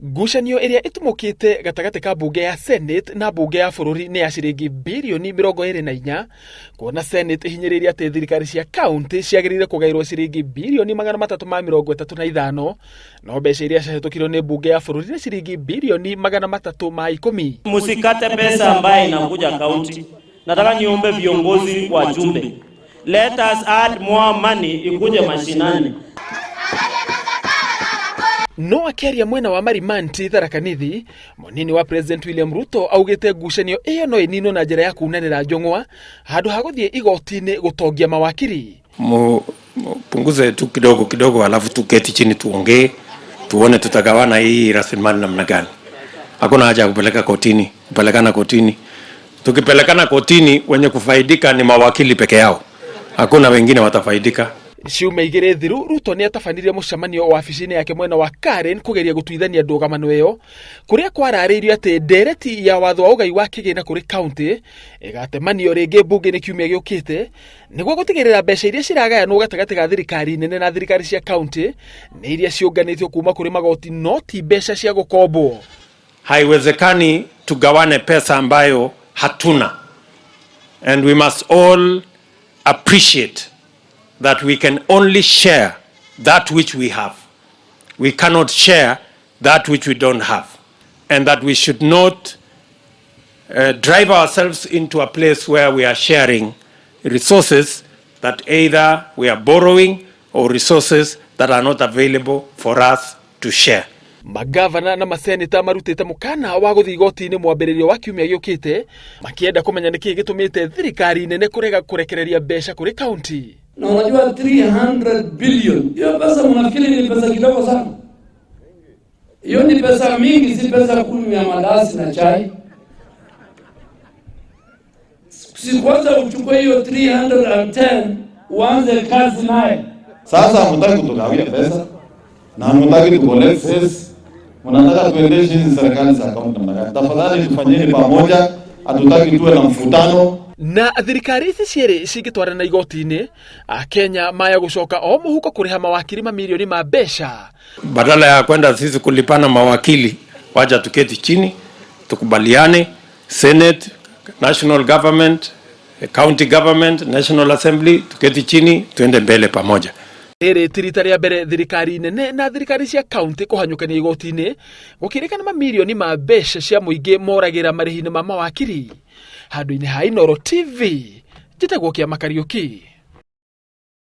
Ngucanio ĩrĩa ĩtumũkĩte gatagatĩ ka mbunge ya Senate na mbunge ya bũrũri nĩ ya ciringi birioni 24, kuona Senate ĩhinyĩrĩirie atĩ thirikari cia kaunti ciagĩrĩire kũgaĩrwo ciringi birioni 335, no mbeca iria ciahĩtũkirio nĩ mbunge ya bũrũri nĩ ciringi birioni 310. Msikate pesa ambaye inakuja kaunti. Nataka niombe viongozi wajumbe, let us add more money ikuje mashinani. No akĩaria mwena wa Marimanti Tharaka Nithi, mũnini wa President William Ruto augĩte ngucanio ĩyo no ĩninwo na njĩra ya kunanĩra njũng'wa handũ ha gũthiĩ igoti-inĩ gũtongia mawakiri. Punguze tu kidogo kidogo, alafu tuketi chini tuongee, tuone tutagawana hii rasilimali namna gani. Hakuna haja ya kupeleka kotini, kupelekana kotini. Tukipelekana kotini, wenye kufaidika ni mawakili peke yao, hakuna wengine watafaidika. Ciumia igĩrĩ thiru, Ruto nĩ atabanirie mũcemanio wabici-inĩ yake mwena wa Karen kũgeria gũtuithania ndũgamano ĩyo, kũrĩa kwararĩirio atĩ ndereti ya watho wa ũgai wa kĩgĩna kũrĩ kaunti ĩgatemanio rĩngĩ mbunge-inĩ kiumia gĩũkĩte nĩguo gũtigĩrĩra mbeca iria ciragayanwo gatagatĩ ga thirikari nene na thirikari cia kaunti nĩ iria ciũnganĩtio kuma kũrĩ magoti no ti mbeca cia gũkombwo. Haiwezekani tugawane pesa ambayo hatuna, and we must all appreciate that we can only share that which we have. We cannot share that which we don't have, and that we should not drive ourselves into a place where we are sharing resources that either we are borrowing or resources that are not available for us to share. Magavana na maseneta marutĩte mũkana wa gũthiĩ igoti-inĩ mwambĩrĩrio wa kiumia gĩũkĩte makĩenda kũmenya nĩkĩĩ gĩtũmĩte thirikari nene kũrega kũrekereria mbeca kũrĩ kaunti. Na unajua 300 billion, hiyo pesa mnafikiri ni pesa kidogo sana? Hiyo ni pesa mingi, si pesa kunywa mandazi na chai. Si kwanza uchukue hiyo 310 uanze kazi naye. Sasa hamtaki kutugawia pesa na hamtaki tu collect cess, mnataka tuendeshe hizi serikali za kaunti namna gani? Tafadhali tufanyeni pamoja, hatutaki tuwe na mvutano. Na thirikari ici cierĩ cingĩtwarana igoti-inĩ, Akenya maya gũcoka o mũhuko kũrĩha mawakiri mamirioni ma mbeca. Badala ya kwenda sisi kulipana mawakili, wacha tuketi chini tukubaliane, Senate, national government, county government, National Assembly, tuketi chini tuende mbele pamoja. Rĩrĩ ti rita rĩa mbere thirikari nene na thirikari cia kaunti kũhanyũkania igoti-inĩ gũkĩrĩkana mamirioni ma mbeca cia mũingĩ moragĩra marĩhi-inĩ ma mawakiri. Handũ-inĩ ha Inooro TV, njĩtagwo Kĩama Kariũki.